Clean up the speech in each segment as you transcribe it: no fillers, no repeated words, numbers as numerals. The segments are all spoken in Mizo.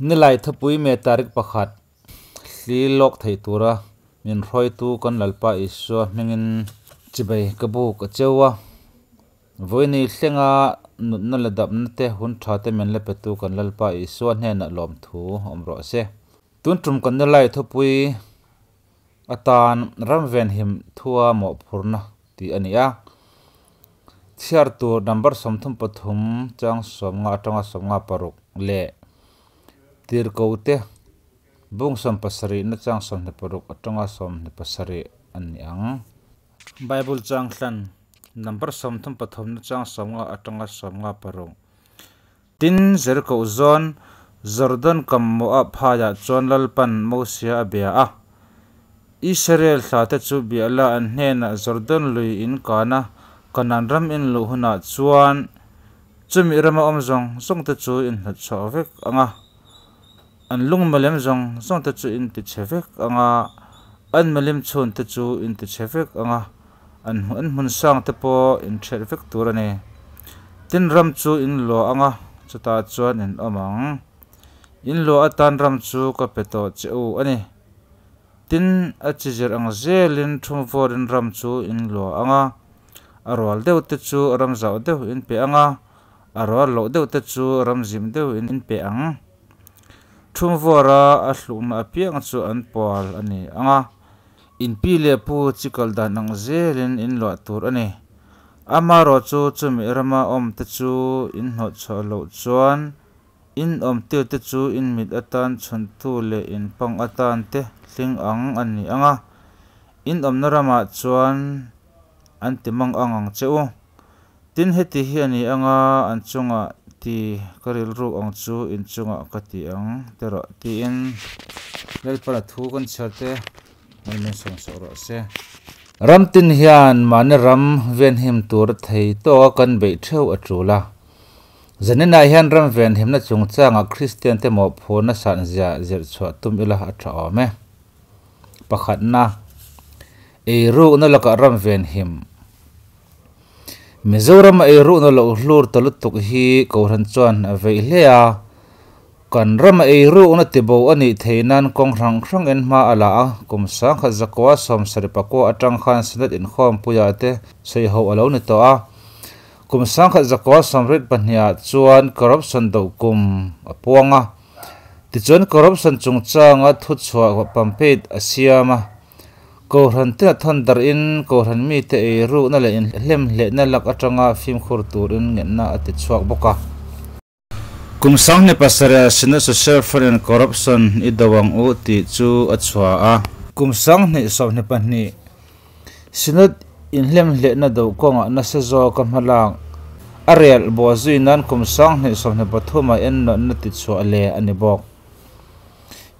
Nilai thupui me tarik pakhat hli lawk thei tura min hruaitu kan Lalpa Isua hmingin chibai ka buk a cheu a. Vawiini thlenga nutna la dapna te hun tha te min la petu kan Lalpa Isua hnenah lawmthu awm rawh se. Tun tum kan nilai thupui atan ram venhim thua mawhphurna tih a ni a. Chhiar tur number 33 chang 50 atanga 56 leh tirko te bung 70 na chang 26 atanga 27 an ni ang. Bible chang hlan number 33 na chang 50 atanga 56. Tin, Jeriko zawn Jordan kam Moab phaiah chuan Lalpan Mosia a bia a. Israel hlate chu biahla an hnenah Jordan lui in kana Kanaan ram in luh hunah chuan chumi rama awm zawng zawng te chu in hnawtchhuah vek ang a, an lung malem zawng zawng te chu in ti chhe vek ang a, an malim chhun te chu in ti chhe vek ang a, an an hmun sang te pawh in ṭhelh vek tur a ni. Tin, ram chu in luah ang a, chutah chuan in awm ang. In luah atan ram chu ka pe tawh che u a ni. Tin, a chi zir ang zelin thumvawrin ram chu in luah ang a, a rual deuh te chu ram zauh deuh in pe ang a, a rual loh deuh te chu ram zim deuh in pe ang. Thumvawra a hlukna apiang chu an pual a ni ang a. In pi leh pu chi kal dan ang zelin in luah tur a ni. Amaherawh chu chumi rama awm te chu in hnawhchhuah loh chuan in awmtir te chu in mit atan chhuntu leh in pang atan te hling ang a ni ang a, in awmna ramah chuan an ti mang ang ang che u. Tin, heti hi a ni ang a, an chungah ti ka rilruk ang chu in chungah ka ti ang te rawh tiin Lalpana thu kan chhiar te malmin sawm sawh rawh se. Ram tin hian mahni ram venhim tur thei tawka kan beih theuh a tul a. Zaninah hian ram venhimna chungchangah Kristian te mawhphurna sanzia zirchhuah tum ila a tha awm e. Pakhatna, Eirukna lakah ram venhim. Mizoram a eirukna loh hlur ta lutuk hi Kohhran chuan a veih hle a. Kan ram a eirukna tibo a nih theih nan kawng hrang hrang en hma a la a, kum 1979 atang khan Synod inkhawmpuiah te sawiho a lo ni tawh a. Kum 1982 ah chuan corruption do kum a puang a. Tichuan corruption chungchanga thuchhuah pamphlet a siam a. Kohhran te a thawn darhin Kohhran mite eirukna leh inhlemhlehna lak atanga fimkhur turin ngenna a ti chhuak bawk a. Kum 27 ah Synod Social Front and Corruption i do ang u tih chu a chhuah a. Kum 2022 Synod inhlemhlehna do kawngah nasa zawka hmalak a rel buah zui nan kum 2023 ah ennawnna ti chhuah leh a ni bawk.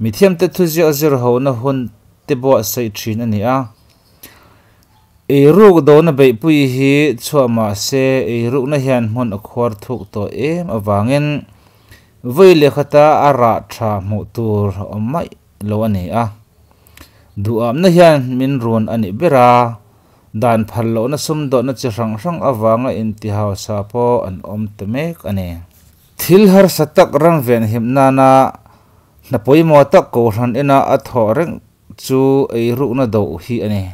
Mithiamte thuziak zir hona hun te buatsaih thin a ni a. Eiruk dona beihpui hi chhuah mah se eirukna hian hmun a khuar thuk tawh em avangin vawi leh khata a rah tha hmuh tur a awm mai lo a ni a. Duhamna hian min run a nih ber a, dan phal lohna sumdawhna chi hrang hrang avanga intihausa pawh an awm ta mek a ni. Thil harsa tak ram venhim nana Hna pawimawh tak Kohhran ina a thawh reng chu eirukna doh hi a ni.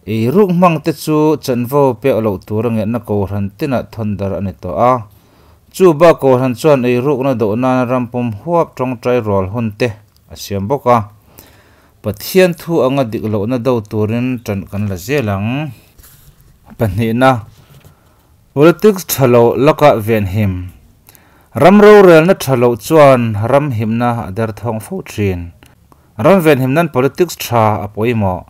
Eiruk hmangte chu chanvo pek loh tura ngenna Kohhran tinah thawn dar a ni tawh a. Chu bak Kohhran chuan eirukna doh nana ram pum huap tawngtai rual hun te a siam bawk a. Pathian thu anga dik lohna do turin ṭan kan la zel ang. Pahnihna. Politics tha lo lakah venhim. Ram rorelna tha loh chuan ram himna a derthawng fo thin. Ram venhim nan politics tha a pawimawh.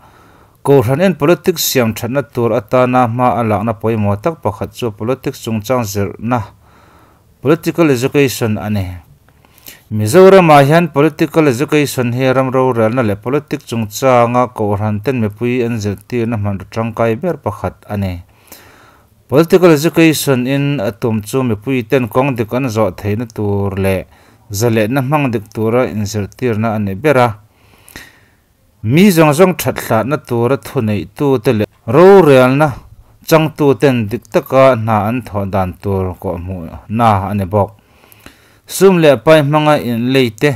Kohhran in politics siam thatna tur atana hma a lakna pawimawh tak pakhat chu politics chungchang zirna, political education, a ni. Mizoramah hian political education hi ram rorelna leh politics chungchanga kohhran ten mipui an zirtirna hmanraw tangkai ber pakhat a ni. Political education in a tum chu mipui ten kawng dik an zawh theihna tur leh zalehna hmang dik tura inzirtirna a ni ber a. Mi zawng zawng that hlatna tura thuneihtu te leh rorelna changtu ten dik taka hna an thawh dan tur kawhhmuhna a ni bawk. Sum leh pai hmanga inlei te,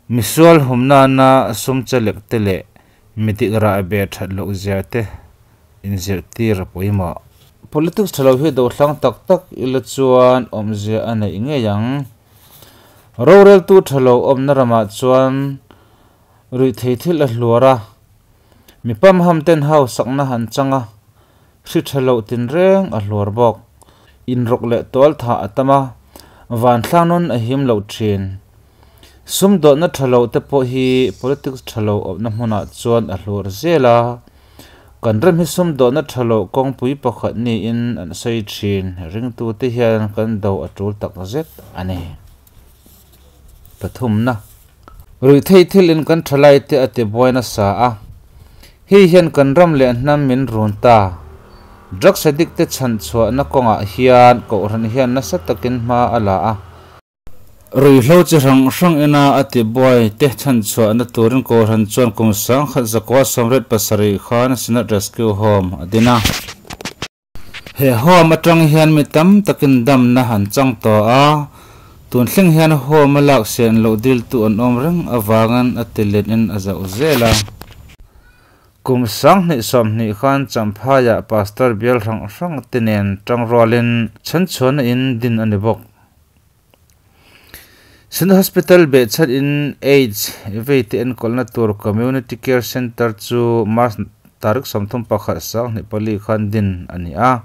misual hum nana sum chalek te leh midik rah beh that loh zia te inzirtir a pawimawh. Politics tha lo hi do hlang tak tak ila chuan awmzia a neih ngei ang. Roreltu tha lo awmna ramah chuan ruihthei thil a hluar a, mi pamham ten hausakna han chang a, hri tha loh tinreng a hluar bawk. Inrawk leh tual thah a tam a, vanthlang nun a him loh thin. Sumdawhna tha lo te pawh hi politics tha lo awmna hmunah chuan a hluar zel a, kan ram hi sumdawhna tha lo kawngpui pakhat niin an sawi thin. Ringtute hian kan do a tul tak zet a ni. Pathumna, Ruihtheih thil in kan thalai te a ti buai nasa a, hei hian kan ram leh hnam min run ta. Drugs addict te chhan chhuahna kawngah hian Kohhran hian nasa takin hma a la a. Ruihhlo chi hrang hrang ina a ti buai te chhan chhuahna turin Kohhran chuan kum 1987 khan Synod Rescue Home a din a. He home atang hian mi tam takin damna han chang tawh a, tun thleng hian home a lak sian loh diltu an awm reng avangin a ti let in a zauh zel a. Kum 2020 khan Champhaiah Pastor bial hrang hrang te nen tangrualin chhanchhuahna in din a ni bawk. Synod Hospital behchhan in AIDS vei te enkawlna tur Community Care Centre chu March tarik 31 2004 khan din a ni a.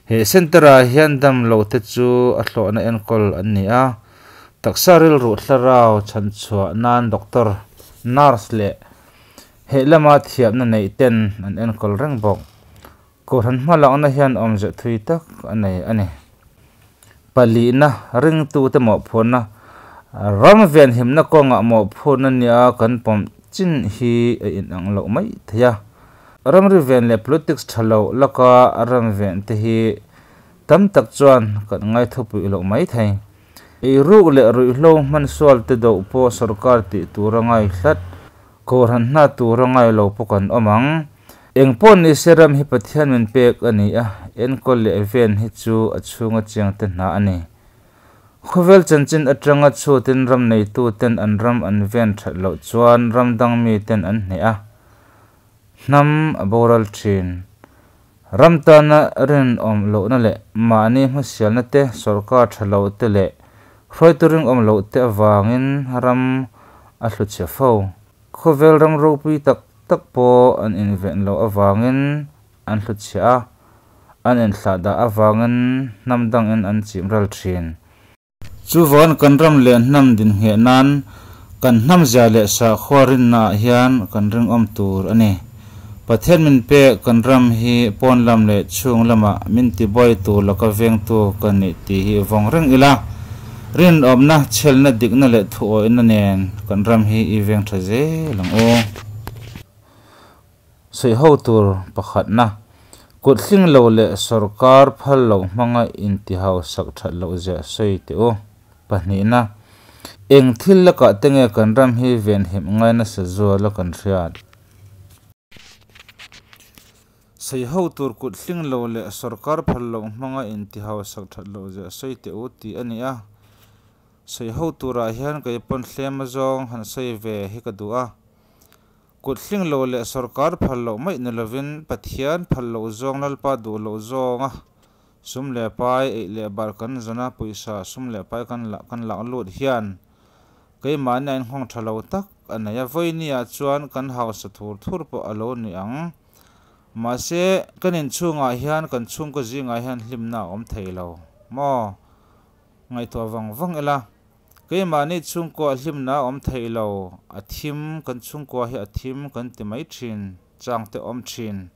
He centre ah hian dam lo te chu a hlawhna enkawl an ni a. Taksa rilru thlarau chhanchhuah nan doctor, nurse leh he lama thiamna neih ten an enkawl reng bawk. Kohhran hmalakna hian awmze thui tak a nei a ni. Palina ringtu te mawhphurhna, ram venhimna kawngah mawhphurhna nia kan pawm chin hi a inang loh mai thei a. Ramri ven leh politics tha lo laka ram ven te hi tam tak chuan kan ngaithupui loh mai thei. Eiruk leh ruihhlo hmansual te do pawh sorkar tih tur a ngai hlat, Kohhran hna tur a ngai lo pawh kan awm ang. Eng pawh ni se ram hi Pathian min pek a ni a, enkawl leh ven hi chu a chhunga chiang te hna a ni. Khawvel chanchin atanga chhutin ram neitu ten an ram an ven that loh chuan ram dang mi ten an hneh a, hnam a boral thin. Ram tana rinawm lohna leh mahni hmasialna te, sorkar tha lo te leh hruaitu ringawm loh te avangin ram a hluchhe fo. Khawvel ram ropui tak tak pawh an inven loh avangin an hluchhe a, an inthlahdah avangin hnam dangin an chim ral thin. Chuvawn kan ram leh hnam din ngheh nan kan hnam zia leh sakhua rinna ah hian kan ringawm tur a ni. Pathian min pek kan ram hi pawn lam leh chhung lamah min tibuai tur laka vengtu kan nih tih hi vawng reng ila, rinawmna, chhelna, dikna leh thuawihna nen kan ram hi i veng tha zel ang u. Sawi ho tur pakhatna, kut hling lo leh sorkar phal loh hmanga intihau sak that loh ziah sawi teh u. Pahnihna, eng thil lakah te nge kan ram hi venhim ngai nasa zual a kan hriat? Sawi ho tur kut hling lo leh sorkar phal loh hmanga intihau sak that loh ziah sawi teh u tih a ni a. Sawi ho turah hian kei pawn hlem azawng han sawi ve hi ka duh a. Kut hling lo leh sorkar phal loh mai ni lovin Pathian phal loh zawng Lalpa duh loh zawnga sum leh pai eih leh bar kan zawn a, pawisa sum leh pai kan lah kan lak lut hian keimahni a inhawng tha lo tak a nei a, vawinia chuan kan hausa thur thur pawh a lo ni ang. Mahse, kan inchhungah hian kan chhungkaw zingah hian hlimna a awm thei lo maw? Ngaihtuah vang vang ila. Keimahni chhungkua hlimna a awm theih lo, a thim, kan chhungkua hi a thim kan ti mai thin, chang te awm thin.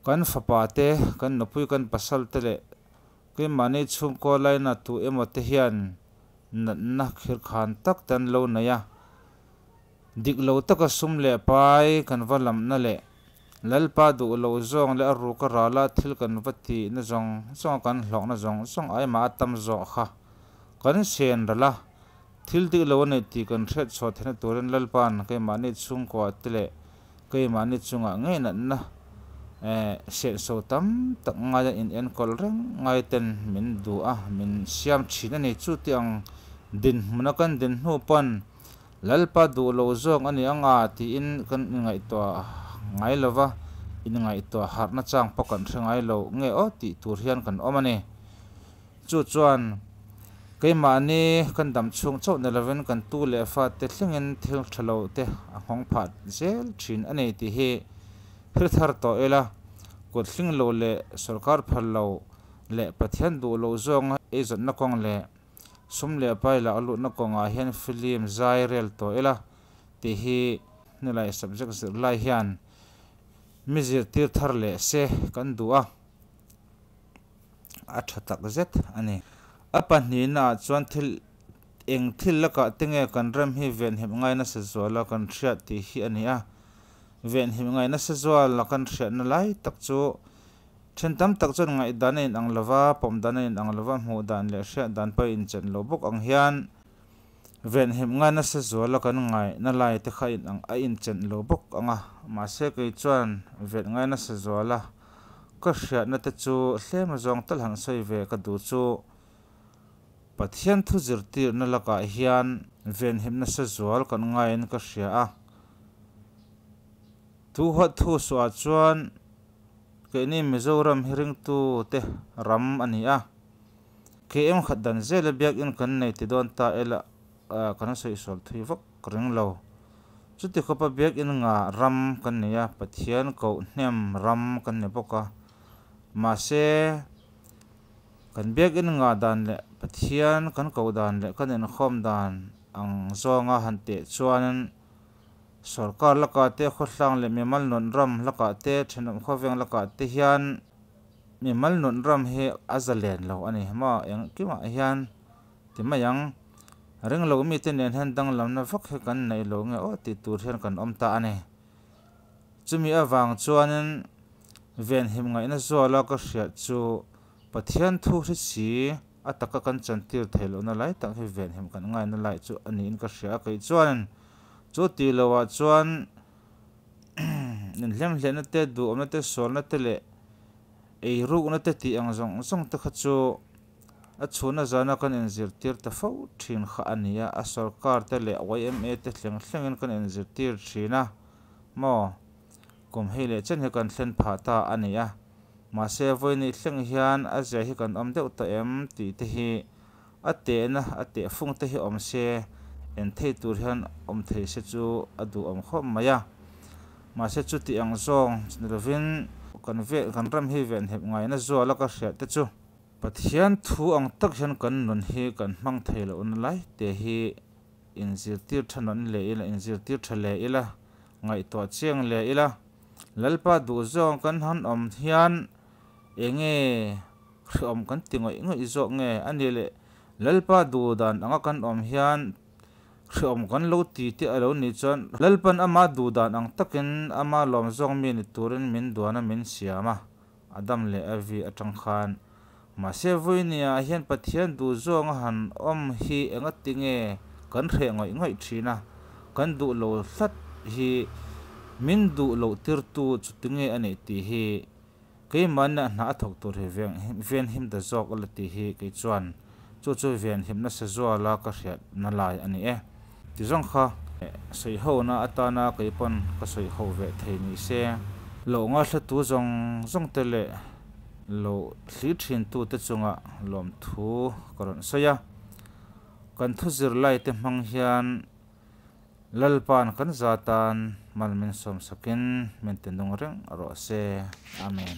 Kan fapa te, kan nupui kan pasal te leh keimahni chhungkua laina tu emaw te hian natna khirkhan tak te an lo nei a. Dik lo taka sum leh pai kan va lamna leh Lalpa duh loh zawng leh a ruka rala thil kan va tihna zawng zawng a kan hlawkna zawng zawng aimah a tam zawh kha kan sen ral a, thil dik lo a nei tih kan hriat chhuah theihna turin Lalpa'n keimahni chhungkua te leh keimahni chungah ngei natna Senso tam tak ngaia in enkawl reng ngai ten min duh a, min siam thin a ni. Chutiang dinhmuna kan din hnu pawn Lalpa duh lo zawk a ni anga tiin kan inngaihtuah ngai lo va, inngaihtuah harhna chang pawh kan hre ngai lo nge aw tih tur hian kan awm a ni. Chu chuan keimahni kan dam chhung chauh ni lovin kan tu leh fate thlengin thil tha lo te a nghawng phah zel thin a ni tih hi hre thar tawh ila, kut hling lo leh sorkar phal lo leh Pathian duh loh zawnga eizawnna kawng leh sum leh pai lah a luhna kawngah hian film zai rel tawh ila tih hi hnilai subject zirlai hian mi zirtir thar leh se kan duh a. A tha tak zet a ni. A pahnihnaah chuan thil eng thil lakah te nge kan ram hi venhim ngai nasa zuala kan hriat tih hi a ni a. Venhim ngai nasa zuala kan hriatna lai tak chu then tam tak chuan ngaihdan a inang lo va, pawm dan a inang lo va, hmuh dan leh hriat dan pawh a inchen lo bawk ang hian venhim ngai nasa zuala kan ngaihna lai te kha inang a inchen lo bawk ang a. Mahse kei chuan ven ngai nasa zuala Ka hriatna te chu hlema zawng tal han sawi ve ka duh chu Pathian thu zirtirna lakah hian venhim nasa zual kan ngaiin ka hria a. Tu huat thu suah chuan keini Mizoram hi ringtu te ram a ni a. KM khat dan zela biakinn kan nei ti dawn ta ela kan sawi sual thui vak ring lo. Chuti khawpa biakinn nga ram kan nei a, Pathian koh hnem ram kan ni bawk a. Mahse, kan biakinn nga dan leh Pathian kan koh dan leh kan inkhawm dan ang zawnga han teh chuan sorkar lakah te, khawhlang leh mimal nun ram lakah te, thenawm khawveng lakah te hian mimal nun ram hi a zalen lo a ni. Maw engkimah hian Ti mai ang, ring lo mite nen hian danglamna vak hi kan neih lo nge aw tih tur hian kan awm ta a ni. Chumi avang chuanin venhim ngaihna zuala ka hriat chu Pathian thu hri si a taka kan chantir theih lohna lai tak hi venhim kan ngaihna lai chu a niin ka hria a, kei chuanin chu tih lohah chuan inhlemhlehna te, duhawmna te, sualna te leh eirukna te tih ang zawng zawng te kha chu A chhuna zana kan inzirtir ta fo thin kha a ni a, a sorkar te leh yma te thleng thlengin kan inzirtir thin a, maw? Kum hei leh chen hi kan thlen phah ta a ni a, mahse vawiin thleng hian a zia hi kan awm deuh tawh em tih te hi a tehna a tehfung te hi awm se en thei tur hian awm thei se chu a duhawm khawp mai a, mahse chuti ang zawng ni lovin kan ve kan ram hi venhep ngaihna zuala ka hriat te chu. Pathian thu ang tak hian kan nun hi kan hmang thei lohna lai te hi inzirtir tha nawn leh ila, inzirtir tha leh ila, ngaihtuah chiang leh ila, Lalpa duh zawng kan han awm hian enge hreawm kan ti ngawih ngawih zawk nge a nih leh Lalpa duh dan anga kan awm hian hreawm kan lo ti te a lo nih chuan Lalpan ama duh dan ang takin ama lawm zawng mi ni turin min duan a min siam a. Adam leh Evi atang khan. Mahse vawinia hian Pathian duh zawnga han awm hi engati nge kan hreh ngawih ngawih thin a, kan duh lo hlat hi min duh loh tirtu chuti nge a nih tih hi keimahni a hna a thawk tur hi ven him ta zawk a la tih hi kei chuan chu chu ven him nasa zuala ka hriatna lai a ni e. Ti zawng kha sawiho na atana kei pawn ka sawiho ve thei ni se, lo ngaihla-tu zawng zawng te leh lo thlir thin tu te chunga lawmthu ka rawn sawi a. Kan thu zirlai te hmang hian Lalpa'n kan zatan mal min sawmsakin min ti nung reng rawh se. Amen.